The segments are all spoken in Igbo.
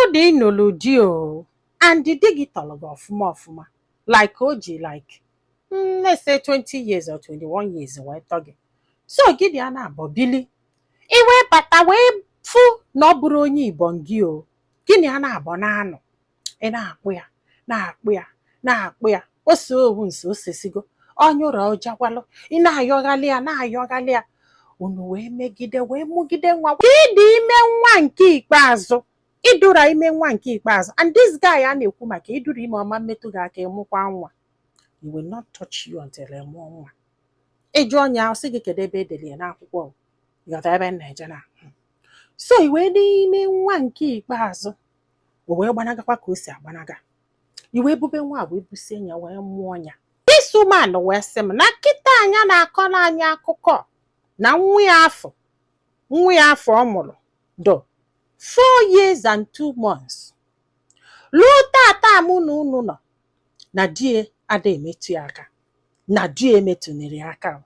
Bụrụ na ị nụrụ di o, and di gị tọrọ gị ọfụma ọfụma, like o ji like let's say 20 years or 21 years wee tọ gị, so gị dị ya na-abọ bili, i wee bata wee fụ na ọ bụrụ onye Igbo gị o, gịnị a na-abọ na-anọ, ị na-akpụ ya, na-akpụ ya, na-akpụ ya, ose owu nso osesigo onye ụra ụjagwalụ, ị na-ayọghalị ya, na-ayọghalị ya, unu wee megide wee mụgide nwa ka ị dị ime nwa nke ikpeazụ, ịdụra ime nwa nke ikpeazụ. And this guy a na-ekwu maka ịdụra ime ọma mmetụ gị aka ịmụkwa nwa, he will not touch you until ị mụọ nwa. Ịjụ ọnya, ọ sị gị kedu ebe edeli ya n'akwụkwọ? Ghọta ebe m na-eje na. So i wee n'ime nwa nke ikpeazụ, o wee gbanagakwa ka o si agbanaga, i wee bube nwa a wee busie ya wee mụọ ya. This woman wee sị m na kịta anya na-akọrọ anyị akụkọ na nwa ya afọ, nwa ya afọ ọ mụrụ do 4 years and 2 months. Ruo tata mụ na unu nọ na die ada emetụ ya aka, na di emetụnere ya aka.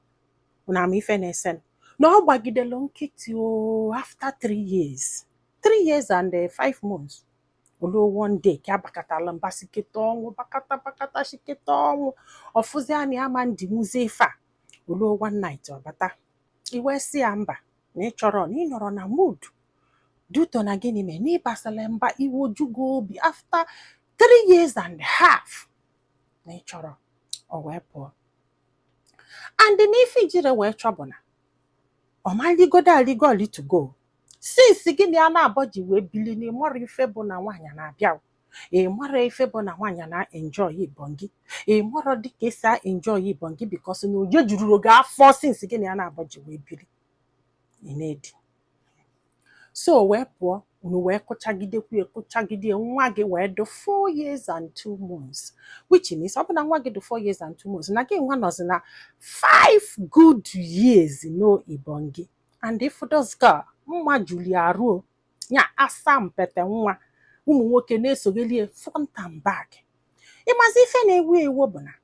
Unu ama ife na-ese na ọ gbagidelu nkịtị o. After 3 years, 3 years and 5 months, oluo one day ka abakatala mba siketa ọnwụ, bakata bakata siketa ọnwụ, ọfụzi anya ama ndinwuzi ife a. Oluo one night, ọ bata, iwe sị ya mba, na ị chọrọ na ị nọrọ na mood duto na gịnị mere na ịbasala mba, iwe ojugo obi after 3 years and a half, na ị chọrọ. Ọ wee pụọ. And n'ife ijire wee chọbụ na ọ maligodo aligo olitugo since gịnị a na-abọ ji wee bili na ịmara ife bụ na nwaanyị na-abịa o. Ị mara ife bụ na nwaanyị na-enjoy ibongi, ị mara dịka esi enjoy ibongi, because na oje jururu gị afọ since gịnị a na-abọ ji wee bili, ị na-edi. So wee pụọ, unu wee kụchagidekwu ya, kụchagide, nwa gị wee dị 4 years and 2 months, which means ọ bụ na nwa gị dị 4 years and 2 months, na gị nwa nọzi na 5 good years no ibongi. And if those girl mma juli arụ ya asa mpete, nwa ụmụ nwoke na-esoghelie front and back. Ịmazi ife na-ewu ewu bụ na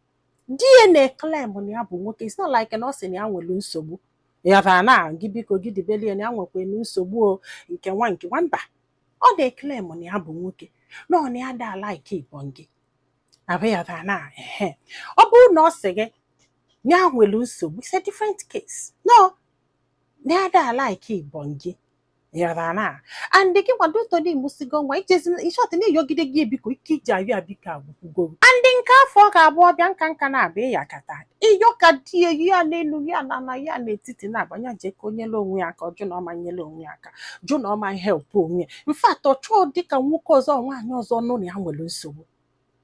di ya na-eclaim na ya bụ nwoke. It's not like na ọ sị na ya nwere nsogbu ya na gị biko gị dibelie na ya nwekwara nsogbu o nke nwa nke nwa. Mba, ọ na-eclaim na ya bụ nwoke, na ọ na ya da like ibongi abụ ya na ehe. Ọ bụrụ na ọ sị gị na ya nwere nsogbu, it's a different case. No, na ya da like ibongi yara na and gị kwado ụtọ na ịmụsigo nwa ijezi ishọt na-eyọgide gị ebiko ike iji ayọ ya biko agwụkwugo. And nke afọ ọ ga-abụ ọbịa nka nka na-abịa ịya kata ịyọ ka di ya ya n'elu ya na na ya n'etiti na-agbanya jee ka o nyere onwe ya aka. Ọ jụ na ọma nyere onwe ya aka, jụ na ọma help onwe ya. In fact, ọ chọọ dịka nwoke ọzọ, nwaanyị ọzọ nụ na ya nwere nsogbu.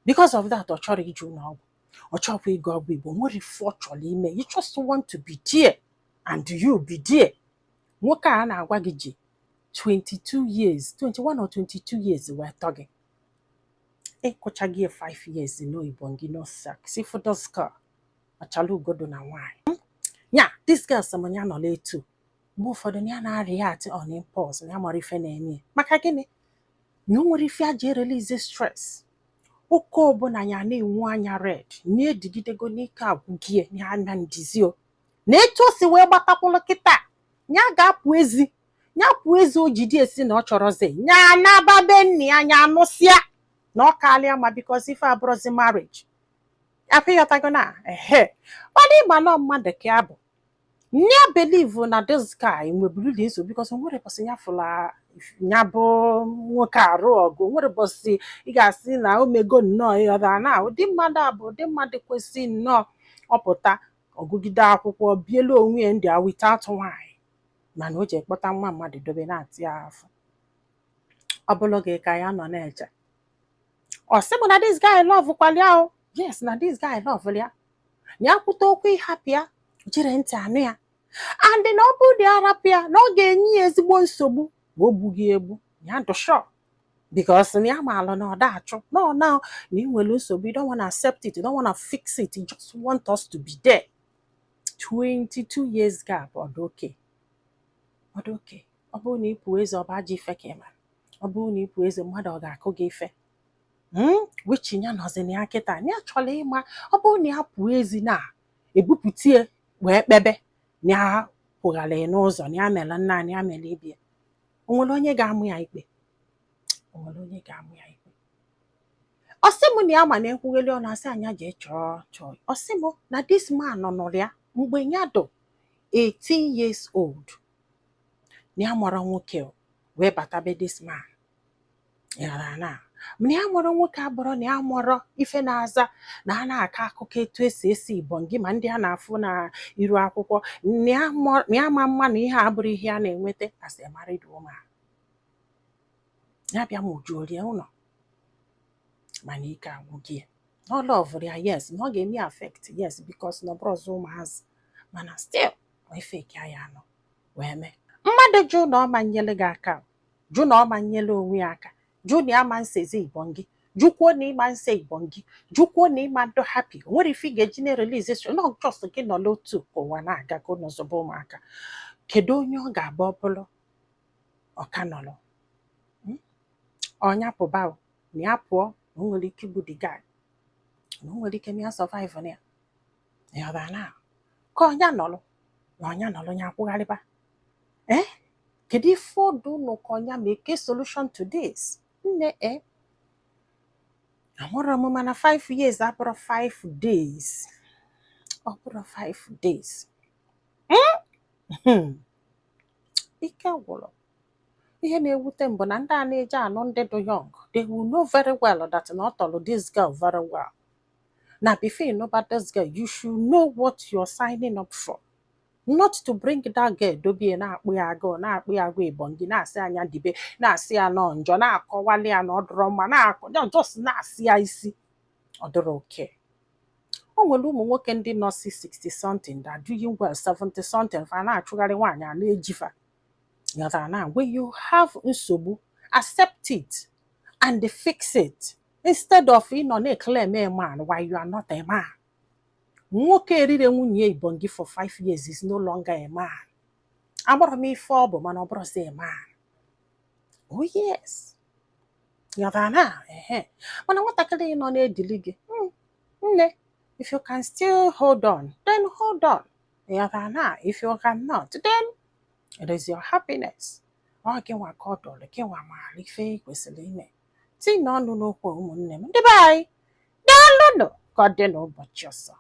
Because of that, ọ chọrọ ije ụlọ ọgwụ, ọ chọrọkwa ịga ọgwụ Igbo, nwere ife ọ chọrọ ime. You just want to be there and you be there. Nwoke a na-agwa gị ji 22 years, 21 or 22 years wee tọ gị, ịkụcha gị 5 years n'oyibo gị, no sex. If those girl achala ugodo na nwaanyị ya, this girl sị m ya nọ n'etu mgbe ụfọdụ na ya na-react on impulse, na ya mara ife na-eme ya. Maka gịnị na o nwere ife a ji erelease stress oke ọbụla ya na-enwu anya red, na-edigidego n'ike agwụgie ya anya ndizio na etu o si wee gbatakwụlụ kịta, ya ga-apụ ezi, ya pụọ ezi, o jide esi na ọ chọrọzi ya anaba be nna ya, ya anụsịa na ọ kalịa ma, because ife abụrụzi marriage apịghọtago na ehe. Mana ịma nọ mmadụ ka ya bụ ya believe na this guy nweburu nsogbu, because o nwere bọsị ya fụla ya bụ nwoke arụ ọgụ, o nwere bọsị ị ga-asị na o mego nnọọ. Ịghọtara na ụdị mmadụ a bụ ụdị mmadụ kwesị nnọọ ọpụta ọgụgide akwụkwọ, bielu onwe ya ndị a without nwaanyị, mana o ji ekpọta nwa mmadụ dobe na-atị ya afọ. Ọ bụrụ gị ka ya nọ na-eche, ọ sị m na this guy love kwala ya o. Yes, na this guy love ya, na ya kwute okwu ịhapụ ya, jiri ntị anụ ya, and na ọ bụrụ na ya arapụ ya, na ọ ga-enye ya ezigbo nsogbu ma o gbughị egbu ya dụ sure, because na ya maalụ na ọ da achụ no now na ị nwere nsogbu, you don't wanna accept it, you don't wanna fix it, you just want us to be there. 22 years gap, ọ dị okay, ọ dị okay. Ọ bụrụ na ị pụọ eze, ọ bụ ajọ ife ka ị mara. Ọ bụrụ na ị pụọ eze, mmadụ ọ ga-akụ gị ife? Which ya nọzi na ya kịta na ya chọrọ ịma, ọ bụrụ na ya pụọ ezi na ebupụtie wee kpebe na ya pụghara ya n'ụzọ, na ya mere nna, na ya mere ibie, o nwere onye ga-amụ ya ikpe? O O nwere onye ga-amụ ya ikpe? Ọ sị m na ya ma na-ekwugheli, ọ na-asị anya jee chọọ chọọ. Ọ sị m na this man nụrụ ya mgbe ya dụ 18 years old, na ya mụrụ nwoke o, wee bata be this man. Yara na mana ya mụrụ nwoke abụrụ na ya mụrụ ife na-aza na a na-akọ akụkọ etu esi esi ibongi ma ndị a na-afụ na iru akwụkwọ, na ya ma mma na ihe a abụrụ ihe a na-enweta as a married woman. Ya bịa ma ujuorie ụlọ, mana ike agwụghị ya. Na ọ loverụ ya, yes, na ọ ga-eme ya affect, yes, because na ọ bụrụ ọzọ ụmụazị, mana still ife ka ya nọ wee mee. Mmadụ jụ na ọ ma nyere gị aka, jụ na ọ ma nyere onwe ya aka, jụ na ya ma nsezi ibongi, jụkwuo na ịma nse ibongi, jụkwuo na ịma ndụ happy. O nwere ife ị ga-eji na-erelease stress, not just gị nọ n'otu ka ụwa na-aga ka ụnụ zọba ụmụaka. Kedu onye ọ ga-abụ ọ bụrụ ọka nọrọ? Ọnya pụba o, na ya pụọ, na o nwere ike igbu the guy, na o nwere ike na ya survive na ya ya ọ na ka ọnya nọrọ, na ọnya nọrọ ya akwụgharịba. Ee, kedu ife ọdụ ụnụ ka ọnya make a solution to this? Nne, e amụrụ m, mana 5 years abụrụ 5 days, ọ bụrụ 5 days. Ike gwụrụ. Ihe na-ewute m bụ na ndị a na-eje anụ ndị dị young, they will know very well that na ọ tọrọ this girl very well. Na before you know about this girl, you should know what you're signing up for, not to bring that girl dobie na-akpụ ya agụụ, na-akpụ ya agụụ ibongi, na-asị anya dibe, na-asị ya nọ njọ, na-akọwali ya na ọ dụrọ mma, na-akọ just na-asị ya isi ọ dụrọ oke. O nwere ụmụ nwoke ndị nọ si 60 something that doing well, 70 something, fa na-achụgharị nwaanyị a na-ejifa. Ghọtara? Na when you have nsogbu, accept it and fix it instead of ịnọ na-eclaim a man while you are not a man. Nwoke erire nwunye ibongi for 5 years is no longer a man. Agbọrọ m ife ọ bụ, mana ọ bụrụzi a man. Oh yes, ghọtara? Na ehe, mana nwatakịrị nọ na-edili gị, nne, if you can still hold on, then hold on. Ghọtara? Na if you cannot, then it is your happiness. Ọ gị nwa ka ọ dọrọ, gị nwa maara ife ị kwesịrị ime. Tinye ọnụ n'okwu, ụmụnne m, ndị be anyị, daalụnụ. Ka ọ dị n'ụbọchị ọzọ.